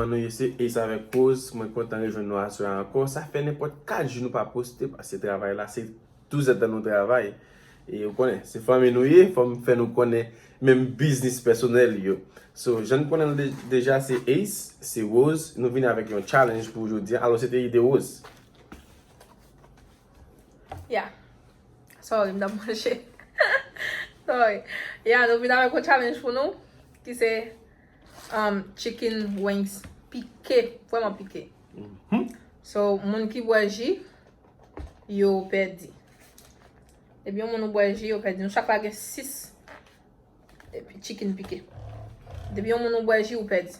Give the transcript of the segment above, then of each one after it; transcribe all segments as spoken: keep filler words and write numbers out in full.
Kòman nou ye? Se Ace avèk Rose. Mwen kontan rejwenn nou aswè a ankò. Sa fè nenpòt kat jou nou pa poste, paske travay la, se douz èdtan nou travay. E ou konnen, se fanmi nou ye, fò m fè nou konnen menm biznis pèsonèl yo. So, jan n konnen l de- deja, se Ace, se Rose. Nou vini avèk yon challenge pou jodi a. Alò, se te ide Rose. Yeah. Sorry, m t ap manje. Sorry. Yeah, nou vin avèk yon challenge pou nou, ki se um, chicken wings pike, vrèman pike. So, moun ki bwè ji, yo pèdi. Depi yon moun ou bwè ji, yo pèdi. Nou chak la gen sis chicken pike. Depi yon moun ou bwè ji, ou pèdi.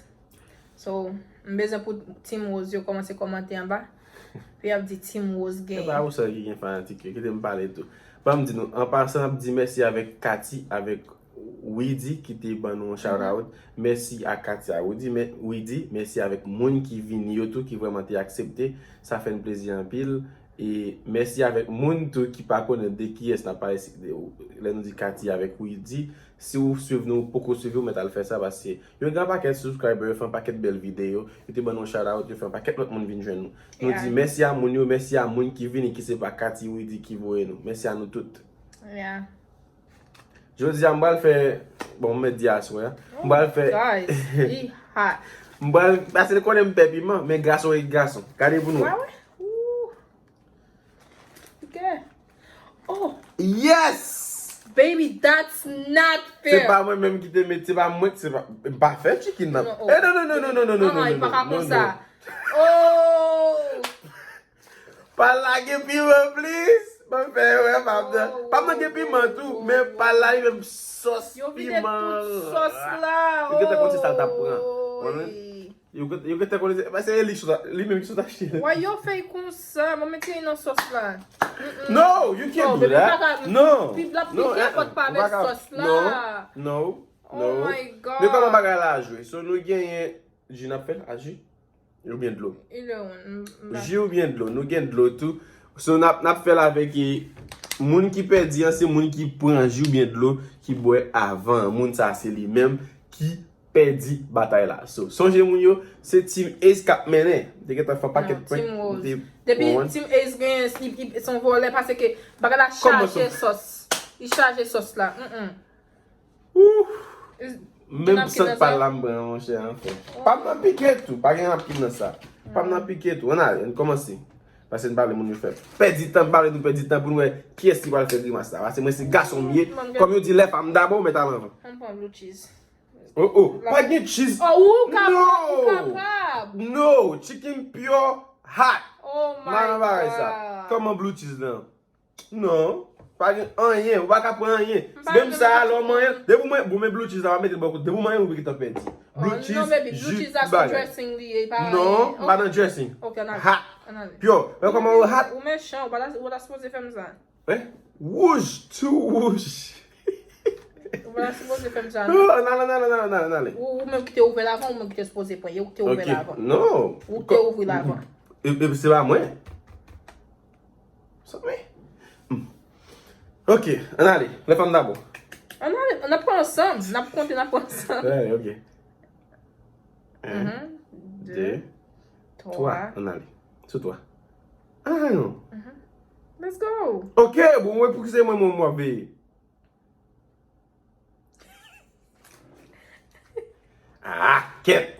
So, m bezwen pou Team Rose yo kòmanse kòmante anba. Pou y ap di Team Rose genyen. Se pa ou sèl ki gen fanatik yo, kite m pale tou. Ban m di nou, an pasan, n ap di mèsi avèk Cathy, avèk Widy ki te ban nou yon shout out. Mèsi a Cathy, a Widy, mè, Widy, mèsi avèk moun ki vini yo tou, ki vrèman te aksepte. Sa fè n plezi anpil. E mèsi avèk moun tou ki pa konnen de kiyès n ap pale, lè nou di Cathy avèk Widy. Si w swiv nou, ou poko swiv yo, mèt al fè sa, paske yo gen yon pakèt subscriber, yo fè yon pakèt bèl videyo, yo te ban nou shout out, yo fè yon pakèt lòt moun vin jwenn nou. Nou di mèsi a moun yo, mèsi a moun ki vini, ki se pa Cathy, Widy ki voye nou. Mèsi a nou tout. Jodi a, m pral fè, bon, m mèt di aswè a. M pral fè, m pral, paske l konnen m pè piman, men gason e gason. Gade pou nou wè. Okay. Oh, Yes! Baby, that's not Se fair. Pa mwen menm ki te met, se pa mwen, se pa, m pa fè chicken nan. Non, oh. Eh, non, non, non, non, non, non, non, Ah, non, li pa ka non, non. Konsa. Oh, Pa lage piman, please. Ban m fè erè, pa m nan. Pa m nan gen piman tou, men pa lage menm sòs piman. Yo vide tout sòs la. Yo gentan konn se sa l t ap pran. Oh, Konprann? Yo gentan, yo gentan konn se, se li ki sot, li menm ki sot achte. Why yo fè konsa? Mwen mete nan sòs la. No, you can't do that. No. Pib la pike pot pa avèk sòs la. No. Oh my God. Men kòman bagay la a jwe? So nou genyen ji n ap fè l a ji? Oubyen dlo? Il est on. Ji oubyen dlo? Nou gen dlo tou. So n ap, n ap fè l avèk e, moun ki pèdi an, se moun ki pran ji oubyen dlo ki bwè avan. Moun sa se li menm ki pèdi batay la. So, sonje moun yo, se Team Ace k ap mennen. Te gentan fè pakèt prank. Depi Team Ace genyen, se yon vòlè paske bagay la chaje sòs. Li chaje sòs la. Menm sant pa l la m pran, monchè, anfen. Pa m nan pike tou, pa gen napkin nan sa. Pa m nan pike tou. Ann ale, ann kòmanse. Pase n pale moun yo fè. Pèdi tan, pale nou pèdi tan pou nou wè kiyès ki pral fè grimas la. Pase mwen se gason m ye. Kòm yo di lè fanm dabò, ou mèt al anvan. Ann pran blue cheese. Oh, oh, pa gen cheese. Oh, ou kapab, ou kapab. No, chicken pure hot. Oh my God. Kòman blue cheese nan? Non, pa gen anyen, ou pa ka pran anyen. Menm sa a lè w manyen, depi w manyen, bon, men blue cheese la, w ap mete l bò kote. Depi w manyen, ou gentan pèdi. Blue cheese, jus, tout bagay. Dressing li ye, pa anyen. Non, pa nan dressing. Ok, ann ale. Hot. Pure. Wè kòman ou hot? Ou mechan, ou pa ta, ou pa ta sipoze fè m sa. Eh? Wouj, too wouj. Ou pa ta sipoze fè m sa. Ann ale, ann ale, ann ale, ann ale. Ou menm ki te ouvè l avan, ou menm ki te sipoze pran. E ou ki te ouvè l avan. Non. Ou ki te ouvri l avan. E, e se pa mwen. Sa mwen. Hmm. Ok, ann ale. Lè fanm dabò. Ann ale, n ap pran ansanm. N ap konte, n ap pran ansanm. Wè, ok. En, de, twa. Ann ale. Sou twa. Ah, non. Let's go. Ok, bon, mwen pou ki se mwen, mwen, mwen veye. Ah, kèt.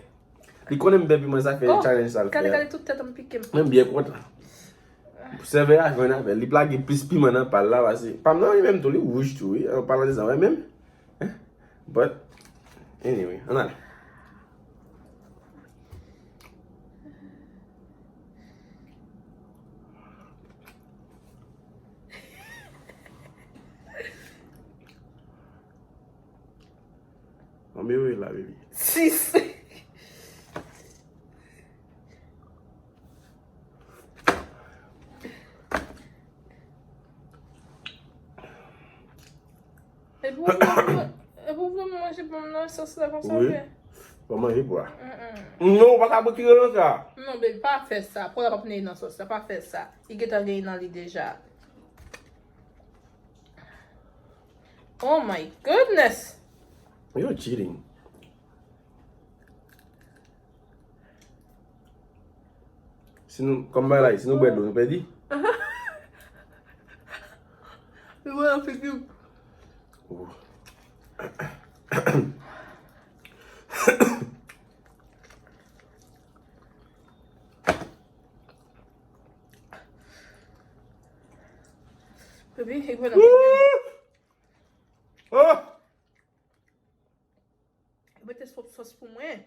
Li konnen m bèpi mwen sa fè challenge sa l fè. Gade, gade tout tèt an pike m. Mwen byen kontan. Sèvè a jwenn avè l. Li plage plis piman nan pa l la pase. Pa m nan wi menm tou, li wouj tou wi. An palan de sa, wè menm. But, anyway, ann ale. Anmwe la, baby. Sis. Epi w vle, epi w vle manje pòm nan sòs la konsa vre? Pa manje pwa. Non, ou pa ka retire nan sa. Non, baby, pa fè sa. Pwa la p ap nan sòs la, pa fè sa. Li gentan genyen nan li deja. Oh my goodness! You're cheating. Si nou, kòm bagay la, si nou bwè dlo, nou pèdi? Li bwè nan figi m. Oh. Baby, e bwè nan figi m. Oh! Mete sòs, sòs pou mwen.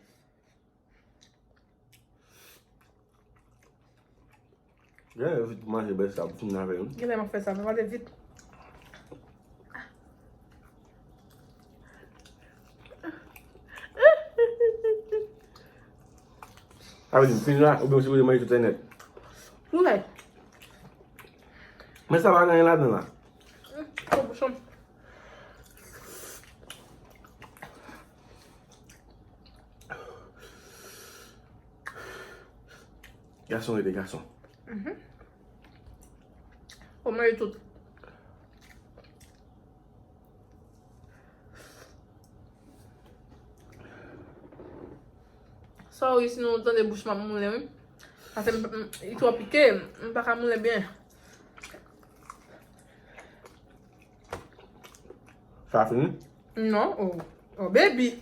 Genlè yo vit manje bèl sa pou fini avè yo. Genlè m ap fè sa, men pale vit. Sa vle di m fini la, oubyen w sipoze manje tout sa nèt? Wi. Men sa pa gen anyen ladan la. Mm, oh, bouchon. Gason rete gason. Mhm. Ou manje tout. Sorry si nou tande bouch m ap moulen, wi. Paske m, m, li twò pike, m pa ka moulen byen. Sa fini? Non, oh. Oh, baby.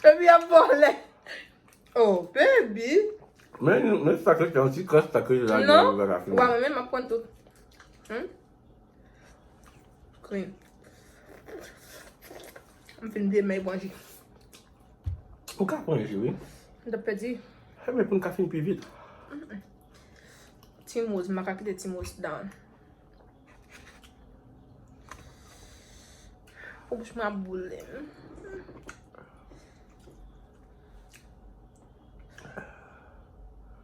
Baby ap vole. Oh, baby. Men, men sa ke yon ti kras sa ke la. Non, ou pa renmen, m ap pran tout. Hmm? Clean. M fin vye men manje. Ou ka pran ji, wi. M t ap pèdi. Enben, pou n ka fini pi vit. Mm-mm. Team Rose, m pa ka kite Team Rose down. Pou bouch mwen ap boule.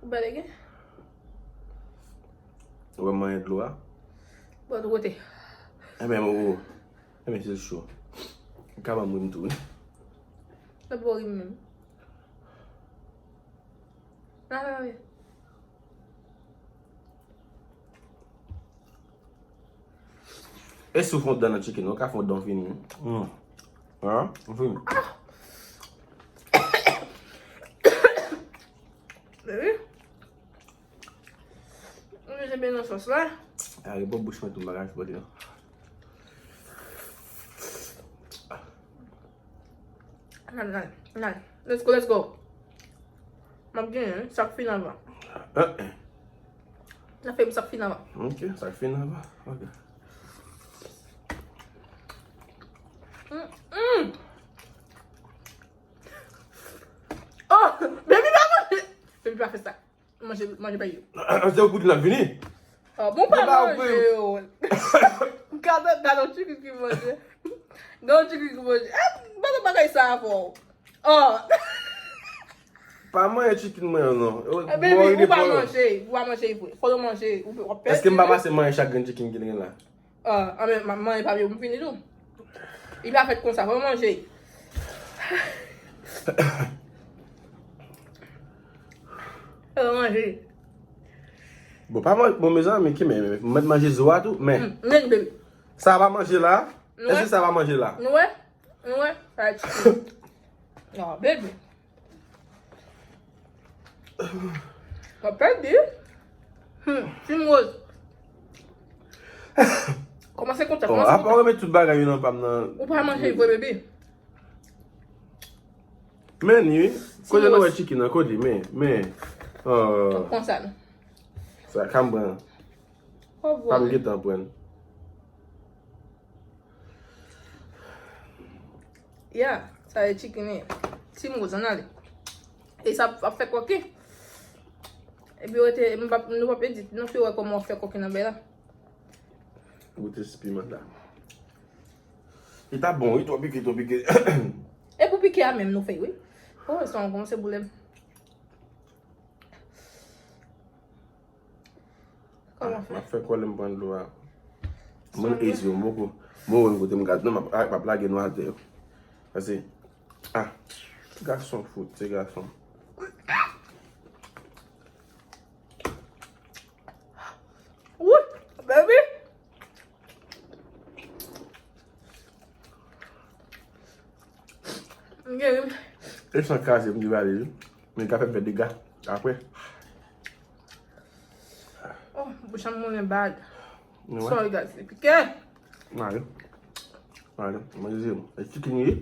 Ou bèl gen? Ou wè mwen dlo a? Bò dlo kote? Enben, ou, enben, se cho. Ou ka ban m rim tou, wi. Nan bò rim menm. Nan, nan, nan. E si w fè yon dan nan chicken, ou ka fè yon dan fini. Mm. An? Ou fini. Baby. Ou mete byen nan sòs la. A, repo bouch mwen tou bagay pote. N al, n al, n al. Let's go, let's go. M ap genyen, wi. Sa k fin avan. N ap fè m sa k fin avan. Ok, sa k fin avan. Ok. Mm, mm. Oh, baby, pa manje. Baby, pa fè sa. Manje, manje bay yo. Se ou pou di l ap vini. Ah, bon, pa manje yo. Gade, gade yon chicken ki manje. Gade yon chicken ki manje. Eh, gade bagay sa avè w. Oh. Pa manje chicken mwen an, non. Eh, baby, ou pa manje, ou pa manje vre. Fò nou manje, ou, w ap pèdi. Èske m pa pase manje chak grenn chicken ki gen la? Ah, ah, men, man, manje pa vle pou m fini tou. Li pa fèt konsa, fò manje. Fò manje. Bon, pa manje, bon, mezanmi, ki men, men, mwen manje zo a tou, men. Mm, men, baby. Sa pa manje la? Èske sa pa manje la? Nou wè? Nou wè? Sa chicken. Non, baby. Mwen pèdi. Hmm, Team Rose. Kòmanse kontan, oh, kòmanse apa kontan. Ou remèt tout bagay yo nan pa m nan. Ou pa manje vre, baby. Men, wi. Kote nou wè chicken nan? Kote? Men, men. Oh. Konsa, non. Sa, ka m pran. Oh, boy. Pa m gentan pran. Ya, sa e chicken ye. Team Rose, ann ale. E sa ap fè kòki. Epi w rete, m p ap, nou p ap edit, nou fè wè kòman w ap fè kòki nan bèy la. Goute ti piman la. Li ta bon, wi, twò pike, twò pike. E pou pike a menm nou fè, wi. Oh, sa kòmanse boule m. Kòman fè? M ap fè kòlè m pran dlo a. Mwen ezi, m poko. Mwen wè kote m gad. Non, m ap, m ap lage nou atè. Pase, ah, ti gason fout, ti gason. Wout, baby. M gen rim. E san kraze m di vale wi. Men ka fè m fè dega apre. Oh, bouch an moulen bad. Nou wè? Sorry, guys. Li pike. Mare. Mare. Manje se bon. E chicken ye.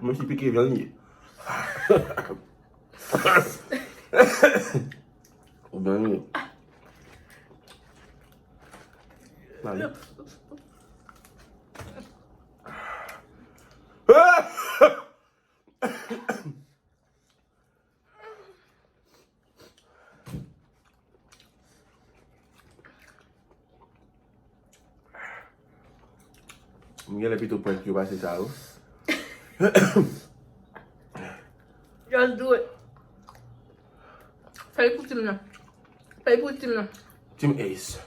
Menm si pike vyann ye. Vyann ye. Mare. M genlè pito prank yo pase sa yo. Just do it. Fè l pou team nan. Fè l pou team nan. Team Ace.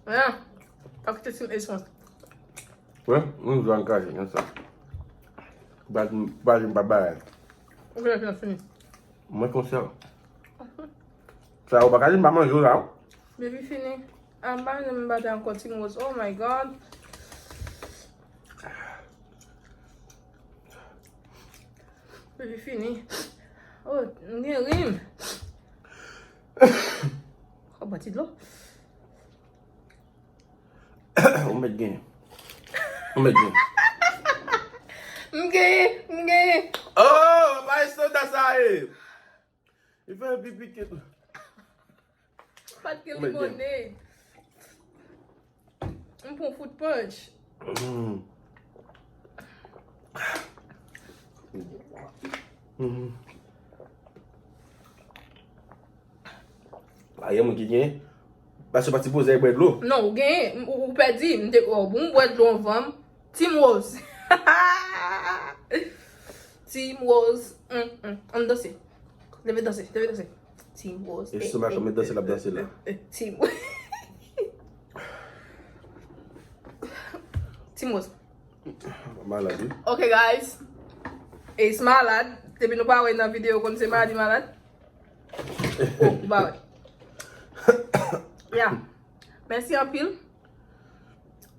Yeah. Pa kite team Ace mwen. Wè, mwen jwe ankaje nan sa. Baz, baz, m pa bay. Ou genlè fini. Mwen konsa. Sa ou pa ka di m pa manje w la. Baby fini. Anba, m pa te ankò Team Rose. Oh my God. Baby fini. Oh, m gen rim. Oh, bati dlo. Ou mèt genyen. Ou mèt genyen. M genyen, m genyen. Oh, pa estanda sa ye. Li fè pipi ke. Pat gen limonade. M pran fruit punch. Mm. Mm. Pa gen moun ki genyen. Paske w pa sipoze bwè dlo. Non, ou genyen. M- Ou, ou pèdi. M te, oh, bon, m bwè dlo anvan m. Team Rose. Team Rose. Mm, mm. Ann danse. Leve danse. Leve danse. Team Rose. Estomak mwen danse, l ap danse la. Team Team Rose. Malad, wi. Ok, guys. Ace malad. Depi nou pa wè nan videyo, konn se malad, li malad. Oh, ou pa wè. Yeah. Mèsi anpil.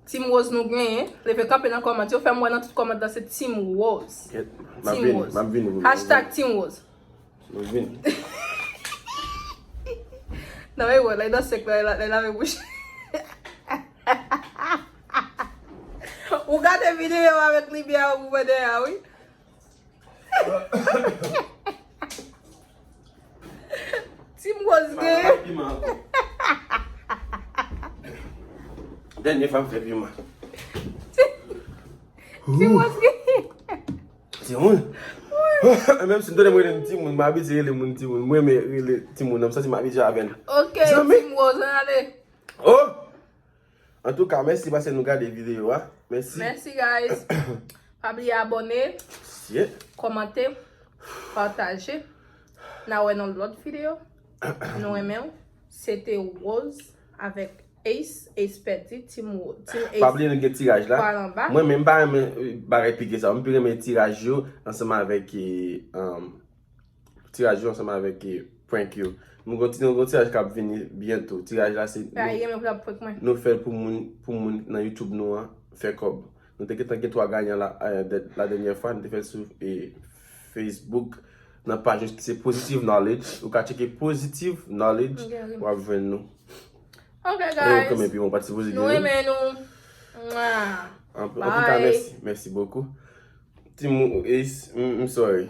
Team Rose nou genyen. Leve kanpe nan kòmant yo. Fè m wè nan tout kòmant la se Team Rose. Kèt, m ap vini, m ap vini pou nou. Hashtag Team Rose. M ap vini. Non, e wè, lè nan sèk la, lè lave bouch. Ou gade videyo avèk Libya ou wè dèyè, wi. Team Rose gen. Dènye fwa m fè piman. Team Rose gen. Timoun. Menm si m tande m rele m timoun, m abitye rele moun timoun. Mwen renmen rele timoun nan, m santi m abitye avè l. Ok, Team Rose, ann ale. Oh! Antouka, mèsi paske nou gade videyo a. Mèsi. Mèsi, guys. Pa bliye abòne, kòmante, pataje. N a wè nan lòt videyo. Nou renmen w. Se te Rose avèk Ace. Ace pèdi, Team Rose. Team Ace. Pa bliye nou gen tiraj la. Mwen menm m pa renmen, eh, bagay pike sa. M pi renmen tiraj yo ansanm avèk, eh, um, tiraj yo ansanm avèk, eh, prank yo. Nou gon ti-, nou gon tiraj k ap vini byento. Tiraj la se nou, nou fè l pou moun, pou moun nan YouTube nou an fè kòb. Nou te gentan gen twa ganyan la, eh, dè-, la dènyè fwa, nou te fè l sou, eh, Facebook, nan paj nou ki se Positive Knowledge. Ou ka tcheke Positive Knowledge, w ap jwenn nou. Ok, guys. Nou renmen nou. Antouka, mèsi. Mèsi bokou. Team Ace, m, m sorry.